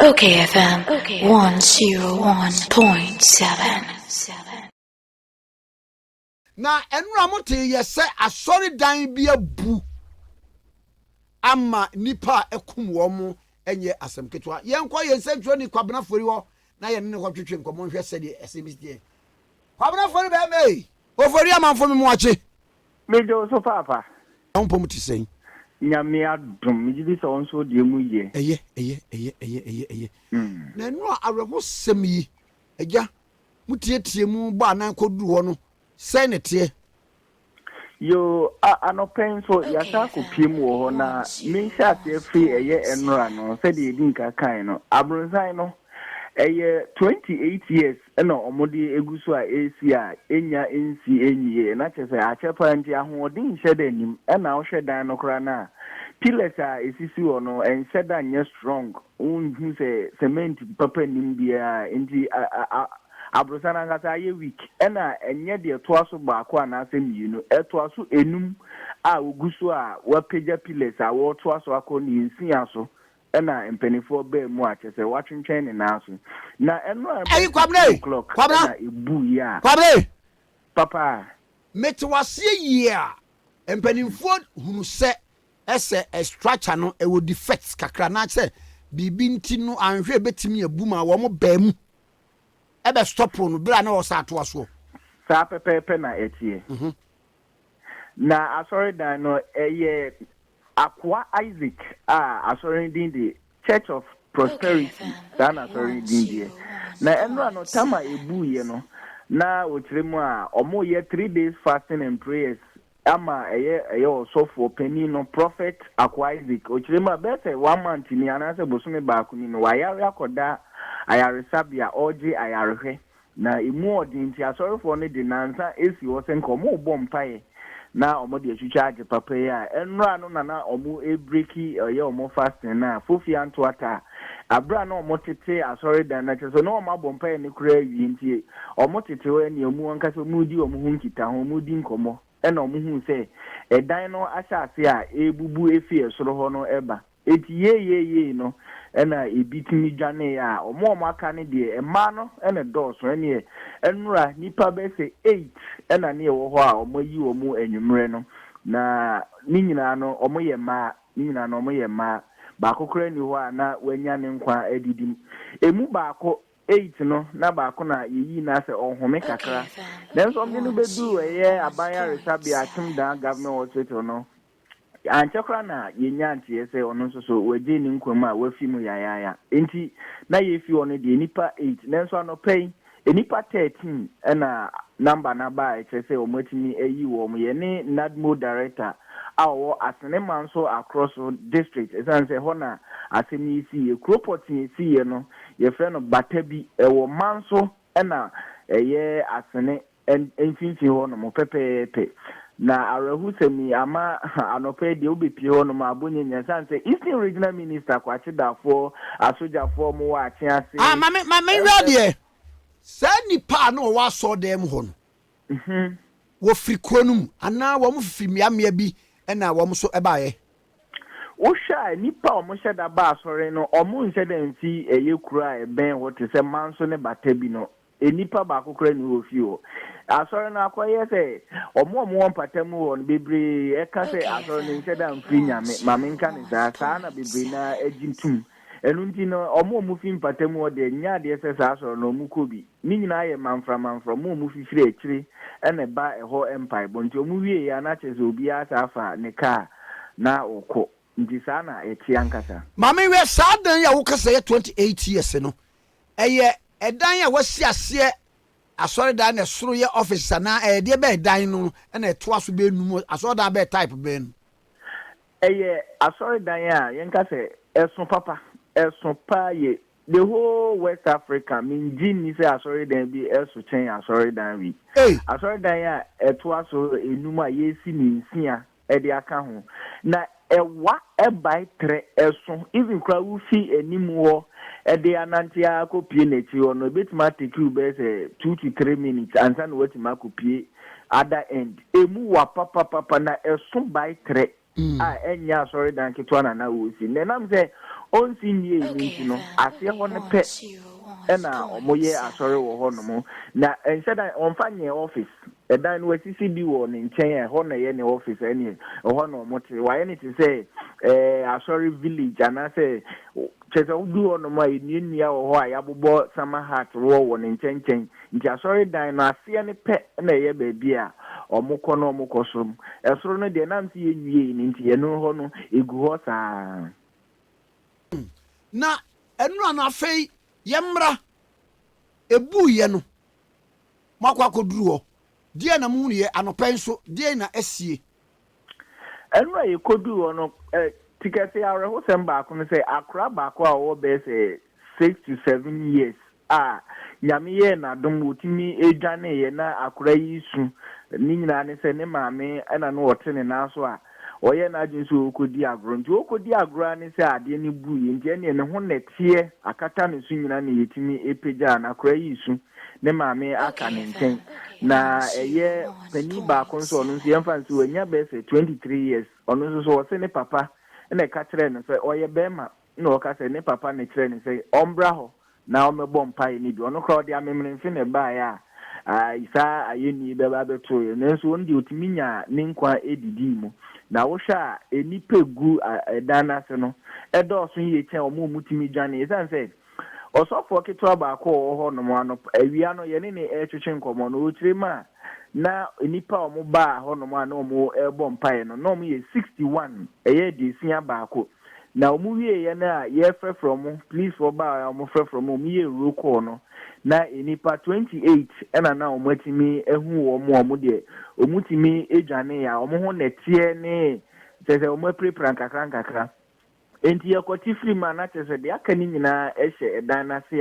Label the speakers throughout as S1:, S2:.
S1: Okay FM 101.7.
S2: Na ɛnora motee yɛ sɛ asɔredan bi abu ama nnipa a akum wɔn mo ɛnyɛ asɛm ketewa. Yɛnkɔ yɛn nsɛntwerɛni Kwabena Fori hɔ na yɛne no kɔtwetwe nkɔmmɔ nhwɛ sɛdeɛ ɛsɛm yi teɛ. Kwabena Fori bɛɛma ei! Ofori amanfo me moakye.
S3: Megye wo so paapa.
S2: Na wo mpɔ mu te sɛn?
S3: Nyame adom, megye di sɛ wo nso wo deɛ mu yɛ.
S2: Ɛyɛ, ɛyɛ, ɛyɛ, ɛyɛ, ɛyɛ, ɛyɛ. Na ɛno a awerɛhosɛm yi, agya, motiatia mu bɔ anan kɔduru hɔ no, sɛn na ɛteɛ?
S3: Yoo, a, anɔpa yi nso, yɛasan akɔpue mu wɔ hɔ, na me nhyɛaseɛ firi ɛyɛ ɛnora no, sɛdeɛ yɛdi nka kae no, abronsan no, ɛyɛ 28 years na wɔde agu so a ɛresi a ɛnnya nsi nwieɛ, na kyerɛ sɛ akyɛ paa nti ahoɔden nhyɛ da nnim, ɛna wohwɛ dan no koraa no a, pillars a ɛsisi hɔ no, ɛnhyɛ da nyɛ strong, wonhu sɛ cement papa nnim biara, nti a, a, Aborosan no ankasa ayɛ weak ɛna ɛnyɛ deɛ ɛtoa so baako anaasɛ mmienu, ɛtoa so enum a wɔgu so a wɔapagya pillars a wɔretoa so akɔ ne nsia so ɛna mpaninfoɔ baa mu a kyerɛ sɛ wɔatwentwɛn ne nan so. Na ɛno a ɛbɔ
S2: Ɛyi
S3: sɛ
S2: Kwabena
S3: two
S2: ei,
S3: o'clock
S2: Kwabena,
S3: ɛna ɛbuiɛ a.
S2: Kwabena ei.
S3: Papa.
S2: Mete w'aseɛ yie a, mpaninfoɔ hunu sɛ ɛsɛ structure no ɛwɔ defects kakra anaasɛ biribi nti no anhwɛ ɛbɛtumi abu ma wɔn baa mu. Ɛbɛ stop no bere a na ɔsa atoa soɔ.
S3: Saa pɛpɛɛpɛ na ɛteɛ. Na asɔredan no, ɛyɛ akoa Isaac a asɔre no din de Church of Prosperity, saa na asɔre no din deɛ. Na ɛnora no, tam a ɛbuiɛ no, na wɔkyerɛ mu a, wɔreyɛ 3 days fasting and prayers ama ɛyɛ ɛyɛ ɔsɔfoɔ panin no, Prophet Akoa Isaac. Ɔkyerɛ mu a, bɛyɛ sɛ one month ni anaasɛ bosome baako ni no, wayare akɔda ayaresabea, ɔregye ayarehwɛ. Na emu ɔden nti, asɔrefoɔ no de nnansa asi hɔ sɛ nka wɔrebɔ mpaeɛ na wɔde atwitwa agye papa yi a ɛnnora no na na wɔrebreki ɛyɛ wɔn fasting no a, Fofi anto ata a, berɛ a na wɔtete asɔredan no, kyerɛ sɛ na wɔabɔ mpaeɛ no koraa awie nti, wɔtete hɔ ɛnneɛ wɔn ankasa wɔredi wɔn ho nkitaho, wɔredi nkɔmmɔ, ɛnna wɔhuu sɛ ɛdan no ahyɛ ase a ɛrebubu afi ɛsoro hɔ no reba. Enti yei-yei-yei no na ebi tumi dwaneeɛ a, wɔn a wɔaka no deɛ, mmaa no na ɛdɔɔso. Ɛnneɛ nnora nnipa bɛyɛ sɛ eight na ne ɛwɔ hɔ a wɔayi wɔn anwummerɛ no, na ne nyinaa no wɔyɛ mmaa, ne nyinaa no wɔyɛ mmaa. Baako koraa nni hɔ a na wanya ne nkwa adidi mu. Ɛmu baako, eight no, na baako na yɛyii no asɛ ɔhome kakra. Nanso wɔde no bɛduruu ɛyɛ aban ayaresabea Akyem-Daa Government Hospital no, Ankyɛ koraa na yenyaa nteɛ sɛ ɔno nso so wɔagye ne nkwa mu a wafi mu yayaaya. Enti na yɛrefi hɔ no deɛ nnipa eight, nanso anɔpa yi nnipa 13 na number no aba a ɛkyerɛ sɛ wɔatumi ayi wɔn. Yɛne NADMO director a ɔwɔ Asene Manso Akorɔso district, ɛsiane sɛ ɛhɔ na asɛm yi siiɛ. Kuro pɔtee ɛsiiɛ no yɛfrɛ no Batabi, ɛwɔ Manso na ɛyɛ Asene mfimfini hɔnom pɛpɛɛpɛ. Na awerɛhosɛm yi ama anɔpa yi deɛ wobɛpie hɔnom a abɔ nyanya ɛsiane sɛ Eastern Regional Minister Kwakye Dafoɔ, asogyafoɔ a wɔwɔ Akye ase.
S2: Ah, ma me, ma menhwɛ adeɛ. Saa nnipa a na wɔwɔ asɔɔdan mu hɔ no, wɔfiri kuro no mu anaa wɔn fifiri mmeammea bi na wɔn nso baeɛ?
S3: Wohwɛ a, nnipa a wɔhyɛ da ba asɔre no, wɔnhyɛ da mfi ɛyɛ kuro a ɛbɛn hɔ te sɛ Manso ne Bata bi no. Nnipa baako koraa nni hɔ fie hɔ. Asɔre no akɔyɛ sɛ wɔn a wɔwɔ mpata mu hɔ no bebree ɛka sɛ asɔre no nhyɛ da mfiri Nyame, ma menka no saa, saa na bebree no ara gye tom. Ɛno nti no wɔn a wɔfi mpata mu hɔ deɛ nyɛ adeɛ sɛ saa asɔre no wɔkɔ bi. Ne nyinaa yɛ manfra manfra, wɔn a wɔfifiri akyire na ɛba ɛhɔ mpaebɔ nti wɔn wieɛ a na kyerɛ sɛ obiara saa fa ne kaa na ɔkɔ. Nti saa na ɛte ankasa.
S2: Maame hwɛ saa dan yi a woka sɛ ɛyɛ 28 years no ɛyɛ ɛdan a wasi aseɛ asɔredan na ɛsoro yɛ offices anaa ɛyɛ deɛ bɛyɛ dan no na ɛtoa so bɛyɛ num asɔredan bɛyɛ type bɛn no.
S3: Ɛyɛ asɔredan a yɛnka sɛ ɛso papa, ɛso paa yie. The whole West Africa mengye nni sɛ asɔredan bi ɛso kyɛn asɔredan wei.
S2: Ei!
S3: Asɔredan a ɛtoa so enum a yɛresi ne nsia de aka ho. Na ɛwa ɛbae trɛ ɛso even koraa wofi anim hɔ de anante ara kɔpue n'akyi hɔ no ɛbɛtumi atake wo bɛyɛ sɛ 2 to 3 minutes ansa na woatumi akɔpue other end. Ɛmu wa papapapa na ɛso bae trɛ a ɛnyɛ asɔredan ketewa na na wɔresi. Na ɛnam sɛ ɔnsi nwiei no nti no, aseɛ hɔ no pɛ na wɔyɛ asɔre wɔ hɔnom. Na ɛnhyɛ da, wɔmfa nyɛɛ office. Ɛdan no wɔasisi bi wɔ ne nkyɛn a ɛhɔ na ɛyɛ ne office, ɛneɛ ɛhɔ na wɔte. Wɔayɛ no te sɛ ɛɛ asɔre village anaasɛ kyerɛ sɛ wodu hɔnom a nnuannua wɔ hɔ a yɛabobɔ summer hut wɔ wɔ ne nkyɛnkyɛn. Nti asɔredan no aseɛ no pɛ na ɛyɛ baabi a wɔkɔ na wɔkɔsom. Ɛsoro no deɛ ɛnam sɛ yɛnwiei no nti ɛno hɔ no ɛgu hɔ saa.
S2: Na ɛno ano afei yɛmmra, ɛbuiɛ no, moakɔ akɔduru hɔ, deɛn na mohunuiɛ? Anɔpa yi nso, deɛn na asie?
S3: Ɛno a yɛkɔduu hɔ no, tikɛse awerɛhosɛm baako ne sɛ akora baako a ɔwɔ bɛyɛ sɛ 6 to 7 years a Nyame yɛɛ n'adom wɔtumi dwaneeɛ na akora yi su ne nyinaa ne sɛ ne maame ɛna no ɔte ne nan so a ɔyɛ n'adwene sɛ ɔrekɔdi agorɔ. Nti ɔrekɔdi agorɔ a ne sɛ adeɛ no buiɛ, nti ɛneɛ ne ho nɛteɛ akata ne so nyinaa na yɛtumi pagyaa no. Akora yi su, ne maame aka ne nkyɛn. Na ɛyɛ panin baako nso, ɔno nso yɛmfa nso wanya bɛyɛ sɛ 23 years. Ɔno nso so ɔse ne papa ɛna ɛka kyerɛɛ no sɛ ɔyɛ bɛrima, na ɔka sɛ ne papa ne kyerɛ ne sɛ ɔmbra hɔ na ɔmmɛbɔ mpaeɛ no bi. Ɔno koraa ɔde amemenemfe na ɛbaeɛ a saa ayɛnni bɛba abɛto yɛ, nanso ɔno deɛ ɔtumi nya ne nkwa edidii mu. Na wohwɛ a, nnipa gu ɛdan n'ase no ɛdɔɔso yie kyɛn ɔmo a ɔmo tumi dwane, ɛsiane sɛ ɔsɔfoɔ ketewa baako a ɔwɔ hɔ nom ano awia no yɛne ne ɛretwetwe nkɔmmɔ no, ɔkyerɛ mu a na nnipa a ɔmo baa hɔ nom a na ɔmo ɛrebɔ mpaeɛ no na ɔmo yɛ 61, ɛyɛ 61. Na ɔmo wieɛ no a yɛfrɛfrɛ ɔmo, policefoɔ baa a ɔmo frɛfrɛ ɔmo, ɔmo yɛ roll call no, na nnipa 28 ɛna na ɔmo atumi ehu wɔn a ɔmo deɛ ɔmo tumi edwane a ɔmo ho nɛteɛ ne kyerɛ sɛ ɔmo apirapira nkakra nkakra. Nti yɛkɔte firi mu a, na kyerɛ sɛ deɛ aka ne nyinaa ɛhyɛ ɛdan n'ase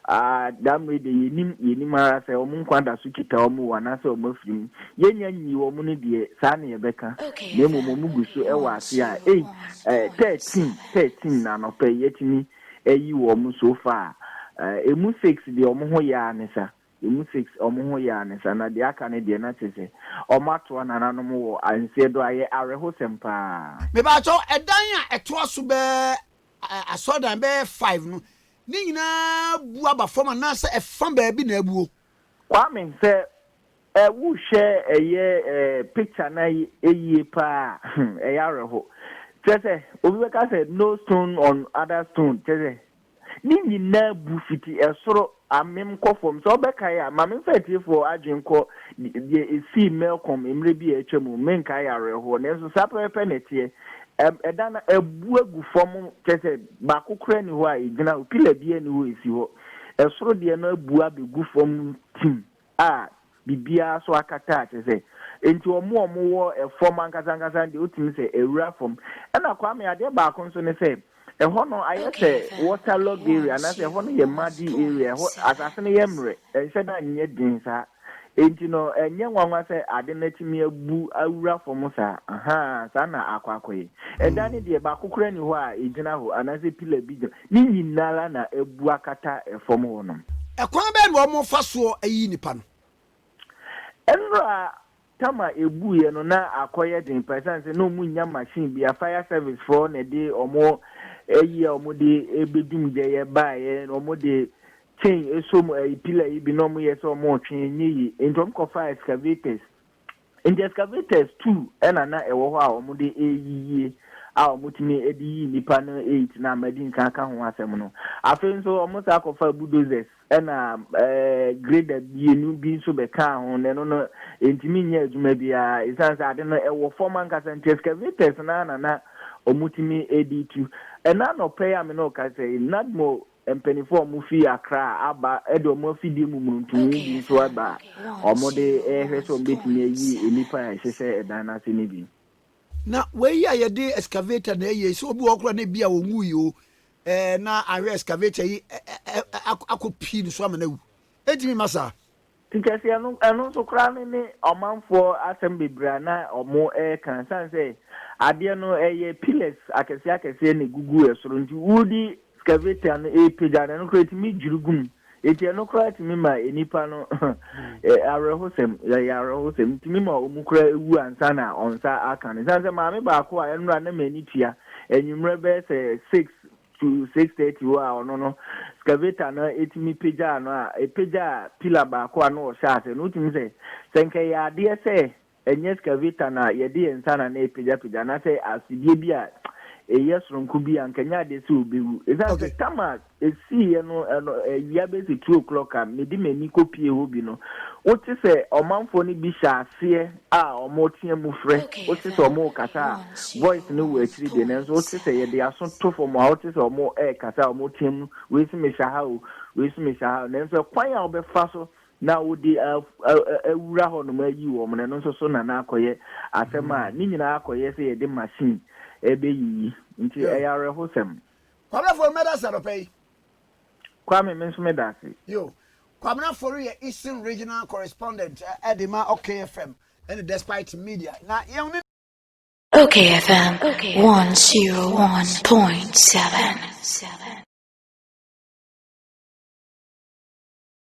S3: a daa mmerɛ deɛ yɛnim ara sɛ ɔmo nkwa da so kita ɔmo wɔ anaasɛ ɔmo afiri mu. Yɛnya nyi wɔn no deɛ, saa ne yɛbɛka, na mmom ɔmo gu so ɛwɔ ase a eight 13 13 na anɔpɛ yɛtumi ɛyi wɔn so far. Emu six deɛ ɔmo ho yɛ a ne sa, emu six ɔmo ho yɛ a ne sa, na deɛ aka ne deɛ na kyerɛ sɛ ɔmo atoa nananom wɔ nseɛ do ayɛ awerɛhosɛm paa.
S2: Mebakyɛw, ɛdan a ɛtoa so bɛɛ asɔredan bɛyɛ five no ne nyinaa bu aba fam anaasɛ ɛfa baabi na abuo?
S3: Kwame, sɛ wohwɛ ɛyɛ picture na ɛyie paa, ɛyɛ awerɛho. Kyerɛ sɛ obi bɛka sɛ no stone on other stone, kyerɛ sɛ ne nyinaa bu fiti ɛsoro amem kɔ fam. Sɛ ɔbɛkae a, maame, mfa atiefoɔ adwene kɔ deɛ ɛsii Melcom mmerɛ bi a atwa mu. Menkae awerɛhoɔ, nanso saa pɛpɛpɛ na ɛteɛ. Ɛda no abu agu fam, kyerɛ sɛ baako koraa ni hɔ a ɛgyina hɔ, pillar bi ani hɔ ɛsi hɔ. Ɛsoro deɛ no abu abɛgu fam tim a biribiara so akata, a kyerɛ sɛ nti ɔmo a ɔmo wɔ ɛfam ankasa ankasa deɛ, wotumi sɛ ɛwura fam. Ɛna Kwame, adeɛ baako nso ne sɛ ɛhɔ no ayɛ sɛ waterlog area anaasɛ ɛhɔ no yɛ muddy area. Ɛhɔ asase no yɛ mmerɛ, ɛnhyɛ da nyɛ den saa, nti no ɛnyɛ nwanwa sɛ ade no atumi abu awura fam saa. Ahaa, saa na akɔ akɔyɛ. Ɛdan no deɛ, baako koraa ni hɔ a ɛgyina hɔ anaasɛ pillar bi gyina. Ne nyinara na abu akata ɛfam hɔ nom.
S2: Ɛkwan bɛɛ na wɔn fa soɔ ayi nipa no?
S3: Ɛnora tama ebuiɛ no na akɔyɛ den pa, ɛsiane sɛ na ɔmo nya machine bi a fire service foɔ na ɛde ɔmo ayi a ɔmo de ebedum gya yɛ baeɛ, na ɔmo de chain esom ɛyi pillar yi bi na ɔmo yɛ sɛ ɔmo retwe, nye yie, nti ɔmo kɔfa excavators. Nti excavators two ɛna na ɛwɔ hɔ a ɔmo de eyiyie a ɔmo tumi de yi nipa no eight na amadi nkan ka ho asɛm no. Afei nso ɔmo saa kɔfa bulldozers ɛna grader mmienu bi nso bɛka ho, na ɛno no ntumi nyɛ adwuma biara, ɛsiane sɛ ade no ɛwɔ fam ankasa. Nti excavators na na ɔmo tumi de tu. Ɛna anɔpɛ yi a me ne ɔka sɛ NADMO mpanimfoɔ a ɔmo fi Accra aba ɛde ɔmo afidie mu mmununtumu bi nso aba a ɔmo de ɛrehwɛ sɛ ɔmo bɛtumi ayi nnipa a ɛhyehyɛ ɛdan n'ase no bi.
S2: Na wei a yɛde excavator na ɛyɛ sɛ obi wɔ hɔ koraa na ebi a wɔnwu yi o, na ahwɛ excavator yi akɔ pii no so ama no awu, ɛntumi ma saa?
S3: Tikɛse, ɛno nso koraa ne ɔmanfoɔ asɛm bebree a na ɔmo ɛreka, san sɛ adeɛ no ɛyɛ pillars akɛseɛ akɛseɛ na egugu ɛsoro, nti wodi excavator no ɛrepagya no, ɛno koraa etumi dwiri gum, eti ɛno koraa tumi ma nipa no awerɛhosɛm, yɛyɛ awerɛhosɛm, tumi ma ɔmo koraa ewu ansa na ɔnsa aka no. San sɛ maame baako a ɛnora na m'ani tua anwummerɛ bɛyɛ sɛ 6. to 6:30 hɔ a ɔno no excavator no ɛtumi pagyaa no a ɛpagyaa pillar baako a na ɔhyɛ ase no, wotumi sɛ nka ɛyɛ adeɛ sɛ ɛnyɛ excavator na yɛde yɛn nsa na ɛpagyapagya anaasɛ asidie bi a ɛyɛ soronko bi a, nka nyɛ adeɛ sɛ ɔbɛwu, ɛsiane sɛ tam a ɛsiiɛ no, ɛno awia bɛsi 2 o'clock a mede m'ani kɔpie hɔ bi no, wote sɛ ɔmanfoɔ no bi hyɛ aseɛ a ɔmo mu frɛ, wote sɛ ɔmo kasa a voice no wɔ akyiri deɛ, nanso wote sɛ yɛde aso to fam a, wote sɛ ɔmo ɛɛkasa a ɔmo tea mu, wei si mehyɛ ha o, wei si mehyɛ ha o, nanso ɛkwan a wɔbɛfa so na wode awura hɔ nom ayi wɔn no, ɛno nso so na na akɔyɛ asɛm a ne nyinaa akɔyɛ sɛ yɛde machine ɛbɛyiyi, nti ɛyɛ awerɛhosɛm.
S2: Kwabena Fori, mɛda sɛ dɔpɛ yi.
S3: Kwame, me nso meda ase.
S2: Yo, Kwabena Fori yɛ Eastern Regional Correspondent ɛde ma OK FM ɛne Despite Media na yɛn ne
S1: OKFM 101.7.